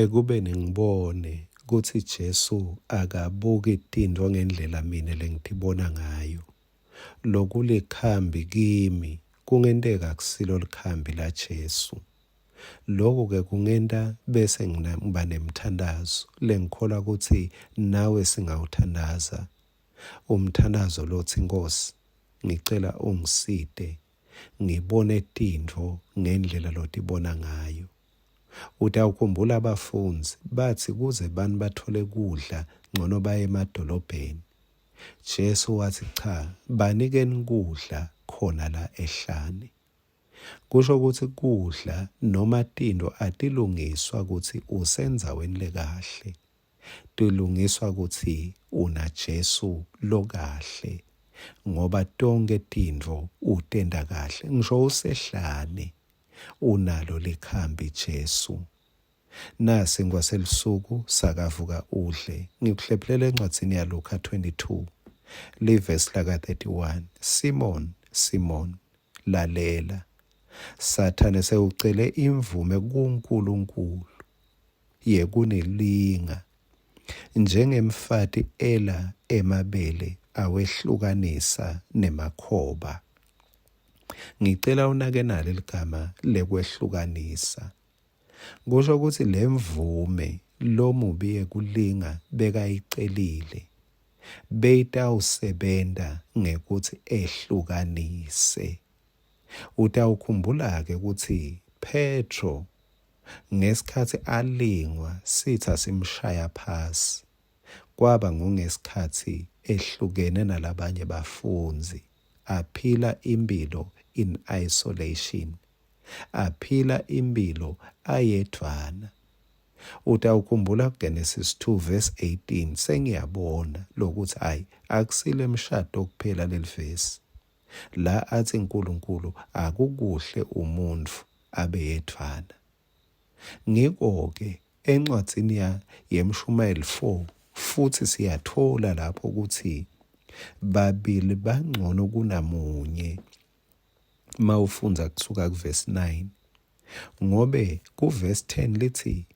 Ekubeni ngibone kutsi Jesu akabuki tintfo ngendlela mine lengitibona ngayo, lokulikhambi kimi kungenteka akusilo likhambi laJesu. Loku-ke kungenta bese ngiba nemthandazo lengikholwa kutsi nawe singawuthandaza. Umthandazo lotsi, Nkhosi, ngicela ungisite ngibone tintfo ngendlela lotibona ngayo. Utawukhumbula bafundzi batsi kuze bantfu batfole kudla ncono baye emadolobheni. Jesu watsi cha banikeni kudla khona la ehlane. Kusho kutsi kudla noma tintfo atilungiswa kutsi usendzaweni lekahle. Tilungiswa kutsi unaJesu lokahle ngoba tonkhe tintfo utenta kahle ngisho usehlane. Unalo likhambi Jesu. Nasi ngwaselusuku sakavuka udle. Ngikuhlephulela encwadzini yaLukha 22 livesi laka-31. Simon, Simon, lalela. Sathane sewucele imvume kuNkulunkulu yekunilinga njengemfati ela emabele awehlukanisa nemakhoba. Ngicela unake nali ligama lekwehlukanisa. Kusho kutsi lemvume lomubi yekulinga bekayicelile beyitawusebenta ngekutsi ehlukanise. Utawukhumbula-ke kutsi Phetro ngesikhatsi alingwa sitsa simshaya phasi kwaba ngungesikhatsi ehlukene nalabanye bafundzi aphila imphilo in isolation, aphila imphilo ayedvwana. Utawukhumbula kuGenesis 2 verse 18 sengiyabona lokuthi hayi akusile mshado kuphela lelivesi la athi uNkulunkulu akukuhle umuntfu abe yedvwana. Ngiko-ke encwadzini ya yeMshumayeli 4 futsi siyatfola lapho kutsi babili bangcono kunamunye mawufundza kusuka kuvesi 9 ngobe kuvesi 10 lithi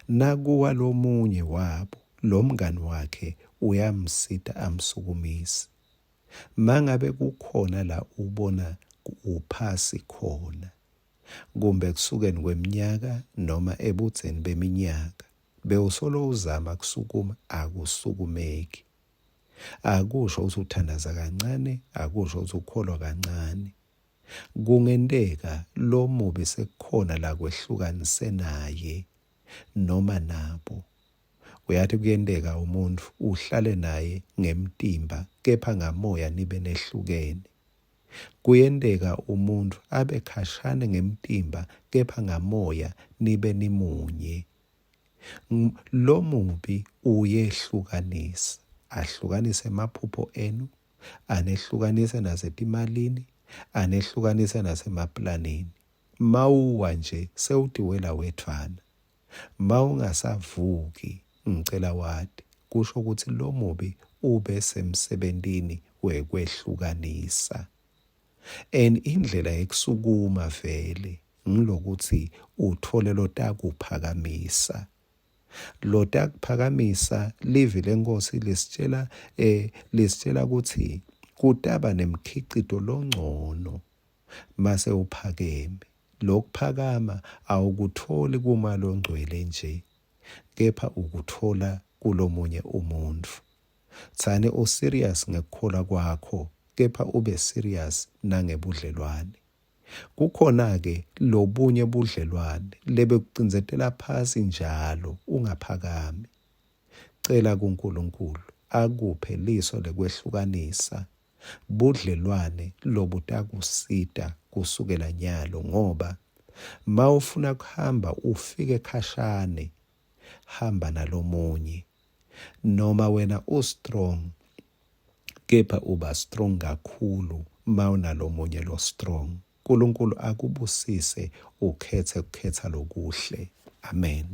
nakuwa lomunye wabo lo mngani wakhe uyamsita amsukumise. Mangabe kukhona la ubona uphasi khona kumbe ekusukeni kweminyaka noma ebudzeni beminyaka, bewusolo uzama kusukuma, akusukumeki. Akusho ukuthi uthandaza kancane, akusho ukuthi ukholwa kancane. Kungenteka lomubi sekukhona la kwehlukanise naye noma nabo. Uyati kuyenteka umuntfu uhlale naye ngemtimba kepha ngamoya nibe nehlukene. Kuyenteka umuntfu abe khashane ngemtimba kepha ngamoya nibe nimunye. Lomubi uyehlukanisa, ahlukanise emaphupho enu, anehlukanise nasetimalini, anehlukanise nasemaplanini. Mawuwa nje sewutiwela wedvwana. Mawungasavuki ngicela wati, kusho kutsi lomubi ube semsebentini wekwehlukanisa. And indlela yekusukuma vele ngilokutsi utfole lotakuphakamisa. Lotakuphakamisa livi leNkhosi lisitjela eh lisitjela kutsi kutaba nemkhicito longcono mase uphakeme. Lokuphakama awukutfoli kuma longcwele nje, kepha ukutfola kulomunye umuntfu. Tsani u serious ngekukholwa kwakho, kepha ube serious nangebudlelwane. Kukhona-ke lobunye budlelwane lebekucindzetela phasi njalo ungaphakami. Cela kuNkulunkulu akuphe liso lekwehlukanisa budlelwane lobutakusita kusukela nyalo ngoba mawufuna kuhamba ufike khashane hamba nalomunye noma wena u-strong kepha uba strong kakhulu mawunalomunye lo strong. Nkulunkulu akubusise ukhetse kukhetsa lokuhle. Amen.